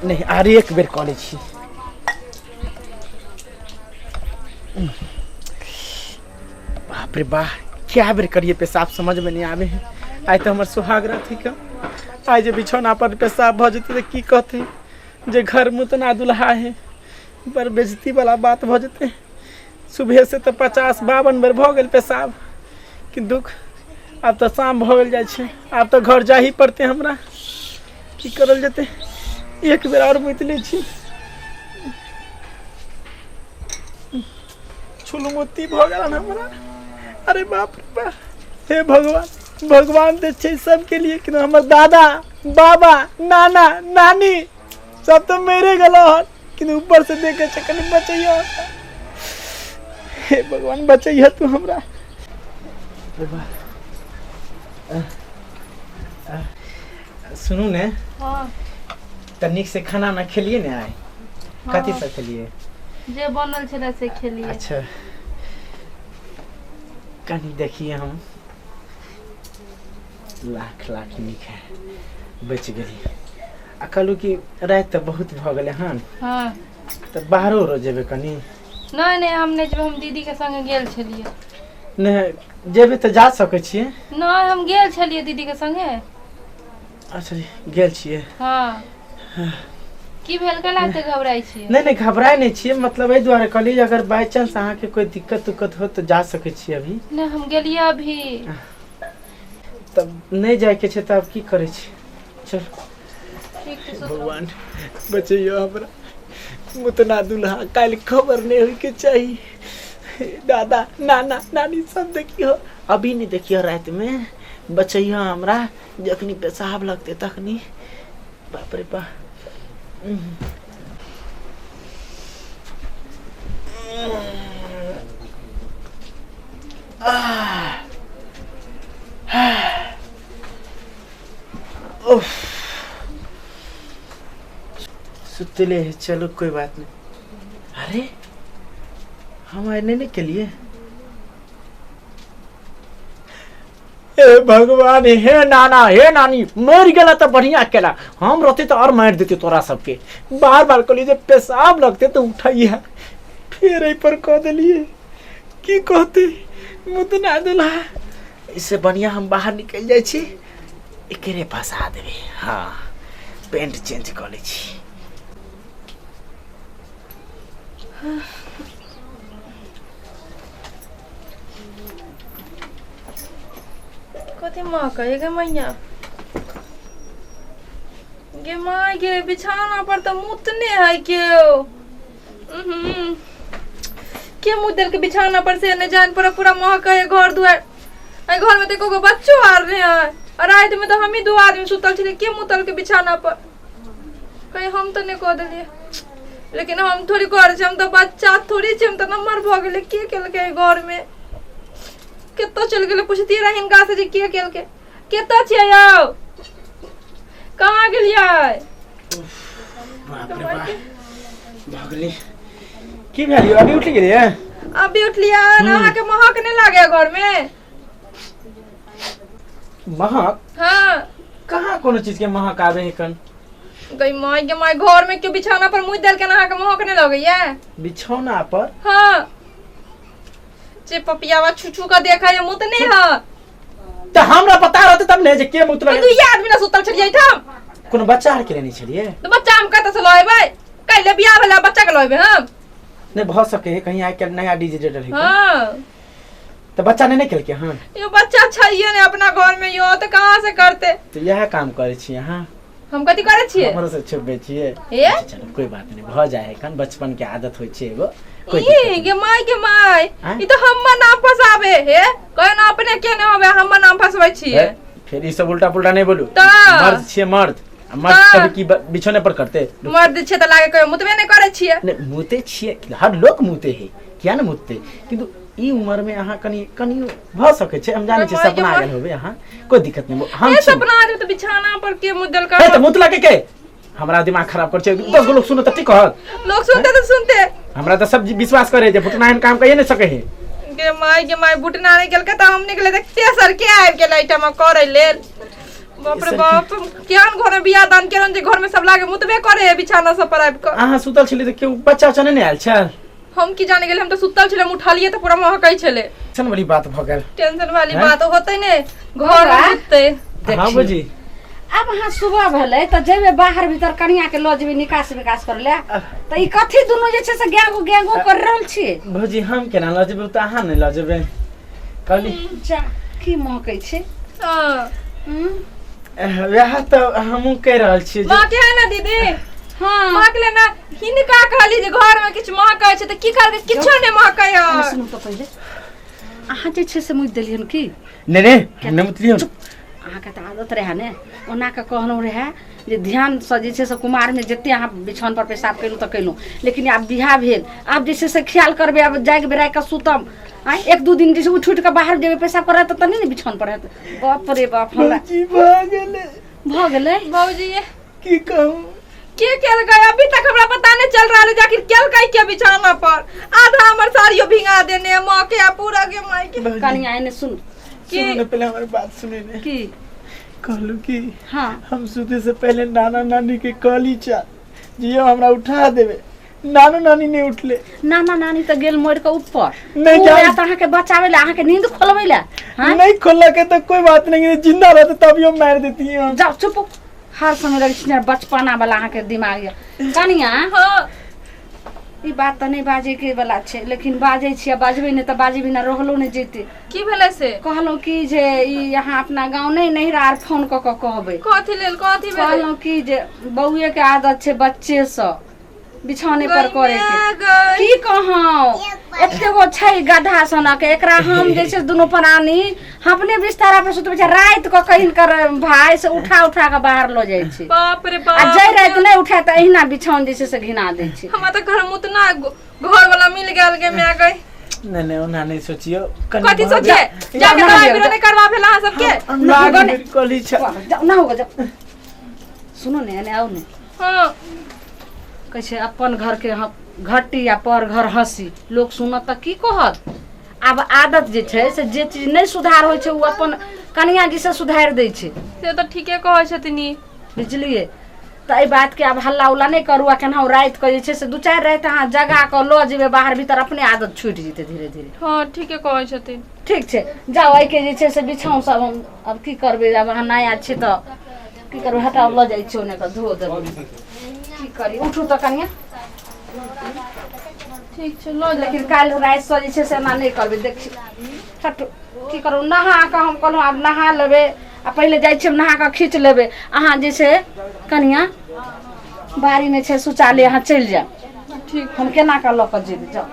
नहि, आर एक बेर कऽ लै छी। बाप रे बाह, क्या बेर करिए पेशाब, समझ में नहीं आवे है। आइ तऽ हमर सुहाग रात है, आइ जे बिछौना पर पेशाब भऽ जेतै तऽ की कहतै जे घर मुतना दुल्हा है, बड़ बेजती वाला बात भऽ जेतै। सुबह से तऽ 50-52 बेर भऽ गेल पेशाब कि दुख। आब तऽ शाम भऽ गेल जाइ छै, आब तऽ घर जाही पड़तै हमरा। की करल जेतै? एक बेर आओर मुति लै छी। छुलमुत्ती भऽ गेल हमरा। अरे बाप रे बाप, हे भगवान, भगवान तऽ छै सबके लिए कि हमर दादा बाबा नाना नानी सब तऽ मरे गेलो हन, किन्तु ऊपर से देखे छै, कनि बचैया हे भगवान, बचैया तू हमरा। सुनू ने। हाँ। तऽ नीक से खाना उना खेलिए ने आइ? हाँ। कथी सब खेलिए? जे बनल छलै से खेलिए। अच्छा, कनि देखिए हम। लाख लाख नीक है, बचि गेली। आ कहलहुँ कि राति तऽ बहुत भऽ गेलै हन। हाँ। तऽ बाहरो उरो जेबै कनि? नहि नहि, हम नहि जेबै, हम दीदी के संगे गेल छलियै। नहि जेबै तऽ जा सकै छियै। नहि, हम गेल छलियै दीदी के संगे। अच्छा जी, गेल छियै? हाँ। की भेल, केना एते घबराइ छियै? नहि नहि, घबराइ नहि छियै। मतलब एहि दुआरे कहलियै जे अगर बाई चांस अहाँके कोइ दिक्कत उक्कत हो तऽ जा सकै छियै अभी। नहि, हम गेलियै अभी। तब नहि जाइके छै तऽ आब की करै छी, चल। ठीक छै, सुत रहू। भगवान बचैयो हमरा, मुतना दुल्हा काल्हि खबर नहि होइके चाही। दादा नाना नानी सब देखियो, अभी नहि देखियो, रातिमे बचैयो हमरा, जखनी पेशाब लगतै तखनी। बाप रे बा। उफ, सुतले है, चलो कोई बात नहीं। अरे हम आइ नहीं केलिए। हे भगवान, हे नाना, हे नानी, मरि गेला तऽ बढ़िया केला, हम रहते तऽ और मारि देते तोरा सबके। बार बार कहलिए जे पेशाब लगते तऽ उठैया, फेर एहि पर कऽ देलिए। की कहते मुतना दुल्हा। इससे बढ़िया हम बाहर निकलि जाइ छी, एकरे फंसा देबै। हाँ, पेंट चेंज कऽ लै छी। कथी माँ कहे गे मैया गे माय गे, बिछाना पर तऽ मुतने है केओ। उहुं। के मुँह देलके बिछाना पर से नहि जान, पूरा पूरा महक है घर दुआर। एहि घर में तऽ एको गो बच्चो आर नहि है आ राति में तऽ हमही दू आदमी सुतल छलियै। के मुतल के बिछाना पर? कहीं हम तऽ नहि कऽ देलियै, लेकिन हम थोड़ी करै छी, हम तऽ बच्चा थोड़ी छी, हम तऽ नम्हर भऽ गेलियै। के केलकै एहि घर में? कतऽ चलि गेलै? पुछतियै रहै हिनका से जे के केलकै। कतऽ छियै यौ? कहाँ गेलियै? बाप रे बाप, भऽ गेलै। की भेल यौ, अभी उठि गेलियै? अभी उठलियै। अहाँके महक नहि लागैया घर में? महक? हाँ। कहाँ कोनो चीज के महक आबे है कन? गई माय के माय, घर में क्यों बिछौना पर मुँह देलकै? अहाँके महक नहि लगैया? बिछौना पर? हाँ, जे पपियावा छू छू के देखै है, मुँह तऽ नहि है। तऽ हमरा पता रहतै तब ने जे के मुतल। दुइये आदमी ने सुतल छलियै एहिठाम। कोनो बच्चा आर के लेने छलियै? तऽ बच्चा हम कतऽ से लऽ एबै? काल्हि बियाह भेलै, बच्चा के लऽ एबै हम? नहि भऽ सकै है, कहीं आइ काल्हि नया डिजिटल है। हाँ। तऽ बच्चा नहि ने केलकै हन? यो बच्चा छैये ने अपना घर में यो, तऽ कहाँ से करते? तऽ इएह काम करै छी अहाँ? हम कथी करै छियै? हमरो से छुपबै छियै? ए? अच्छा, चलू कोई बात नहीं, भऽ जाइ है कन, बचपन के आदत होइ छै एगो, कोई ई दिक्कत गे माय के माय। आँय? ई तऽ हमर नाम फसाबे हे, कहे ना अपने के ने होबे, हमर नाम फसबै छियै। नहीं। फेर ई सब उल्टा पुल्टा नहीं बोलू। तऽ? मर्द छियै मर्द, आ मर्द तऽ? कभी की बिछौने पर करते? मर्द छियै तऽ लागे कहियो मुतबे नहि करै छियै। नहि मुते छियै, हर लोक मुते है, किया ने मुतते? किन्तु ई उम्र में अहाँ कनि कनि भऽ सकै छै, हम जानै छी। माय के सपना माय। गेल होबै अहाँ, कोई दिक्कत नहीं, हम ए छी। सपना आबि तऽ बिछाना पर के मुँह देलकै? हे तऽ मुतला के के हमरा दिमाग खराब कर छै, 10 गो लोग सुनत तऽ की कहत? लोग सुनते तऽ सुनते। हमरा तऽ सब विश्वास करे जे फुटना एहन काम कहिए नहि सकै है। गे माय गे माय, बुटना नहि केलकै तऽ हम निकले तऽ तेसर के आबि गेलै एहिठाम करै लेल? बाप रे बाप, हम केहन घर में बियाह दान केलहुँ जे घर में सब लागे मुतबे करे है बिछाना सब पर आबि कऽ। अहाँ सुतल छली तऽ केओ बच्चा उच्चा नहि ने आयल छल? हम की जाने गेल, हम तऽ सुतल छलै, हम उठलियै तऽ पूरा महकै छलै। टेंशन वाली बात भऽ गेल। टेंशन वाली हैं? बात होतै ने, घर में सुततै। हाँ देखियौ। बुझी। आब अहाँ सुबह भेलै तऽ जेबै बाहर भीतर, कनिया के लऽ जेबै निकास विकास करै लए, तऽ ई कथी दुनू जे छै से गैंगो गैंगो कर रहल छियै? भौजी, हम केना लऽ जेबै? ओ तऽ अहाँ नहि लऽ जेबै कहली। जा, की महकै छै? हाँ। हम्म? वएह तऽ हमहूँ कहि रहल छियै जे माँ के है ना दीदी? हाँ। महकले ना। हिनका कहली जे घर में किछु महकै छै तऽ की कहलकै? किछो नहि महकै एने है। सुनू तऽ पहिले, अहाँ जे छै से मुति देलियन की? नहि नहि, हम नहि मुतलियै। अहाँके तऽ आदत रहए ने। ओना कऽ कहलहुँ रहए जे ध्यानसँ जे छै से कुमारमे जते अहाँ बिछौन पर पेशाब केलहुँ तऽ केलहुँ, लेकिन आब बियाह भेल, आब जे छै से ख्याल करबै। आब जागि बेरागि कऽ सुतम। आँय, एक दू दिन जे छै उठि उठि कऽ बाहर जेबै पेशाब करऽ तऽ नहि ने बिछौन पर हेतै। बाप रे बाप, हमरा भौजी, भऽ गेलै। भऽ गेलै। भौजी, की कहू? के केलकै अभी तक हमरा पता नहीं चल रहा है, जाकिर केलकै के। बिछाना पर आधा हमर साड़ियो भिंगा देने है, माँ के आ पूरा के माय के। भौजी, कनिया, एने सुन। की? सुनू ने, पहले हमर बात सुनै ने। की? कहलू कि हाँ। हम सुते से पहले नाना नानी के कहली चा जियो हमरा उठा देवे, नाना नानी नहीं उठले। नाना नानी तऽ गेल मरि कऽ ऊपर। नहीं। ओ जान- आयत अहाँके बचाबै लए, अहाँके नींद खोलबै लए? हाँ? नहीं खोला के तो कोई बात नहीं है, जिंदा रहते तभी हम मार देती हैं। जाओ, चुप। हर समय लगै छै बचपना वाला अहाँके दिमाग यऽ। कनिया, हाँ। ई बात तऽ नहि बाजै के वाला छै, लेकिन बाजै छी आ बाजबै नहि तऽ बाजै बिना रहलो नहि जेतै। की भेलै से? कहलहुँ कि जे ई अहाँ अपना गाँव नहि नैहरा आर फोन कऽ कऽ कहबै। कथी लेल? कथी भेलै? कहलहुँ कि जे बौए के आदत छै बच्चेसँ बिछौने पर करे के। गई। की कहूँ, एते गो छै गधा सनक। एकरा हम जे छै दुनू प्राणी अपने बिस्तारा पर सुतबै छै। राति कऽ कहिन कर भाय से उठा उठा कऽ बाहर लऽ जाइ छै। बाप रे आ बाप। जै राति नहि उठाय तऽ अहिना बिछौन जे छै से घिना दै छै। हमरा तऽ घर में उतना घर वाला मिल गेल गे माय गई। नहीं नहीं, ओना नहीं सोचियो कनी। कथी भऽ सोचे? गेल। जाके ना दवाई लिअ, बीरो नहीं करवा भेल अहाँ सबके? हम लाग गने- गेल कहली छा। जाउ ना होगा, जाउ। सुनू ने, एने आउ ने। हाँ। कहै छै अपन घरके घट्टी आ पर घर हँसी, लोक सुनत तऽ की कहत? आब आदत जे छै से जे चीज नहि सुधार होइ छै ओ अपन कनिया जी से सुधारि दै छै। से तऽ ठीके कहै छथिन ई। बुझलियै? तऽ एहि बातके आब हल्ला उल्ला नहि करू आ केनाहु रातिके जे छै से दू चारि राति अहाँ जगा कऽ लऽ जेबै बाहर भीतर, अपने आदत छूटि जेतै धीरे धीरे। हाँ, ठीके कहै छथिन। ठीक छै, जाउ। एहिके जे छै से बिछाउन सब हम आब की करबै? आब अहाँ नया छी तऽ की करबै? हटाउ, लऽ जाइ छी ओने कऽ धो देबै। की करी? उठू तऽ कनिया। ठीक छै, लऽ जा। लेकिन काल्हि रातिसँ जे छै से एना नहि करबै। देखी, हटू। की करू, नहा कऽ हम कहलहुँ आब नहा लेबै आ पहिले जाइ छियै हम, नहा कऽ खींच लेबै। अहाँ जे छै कनिया, बाड़ीमे छै शौचालय, अहाँ चलि जायब। ठीक। हम केना कऽ लऽ कऽ जेबै? जाउ।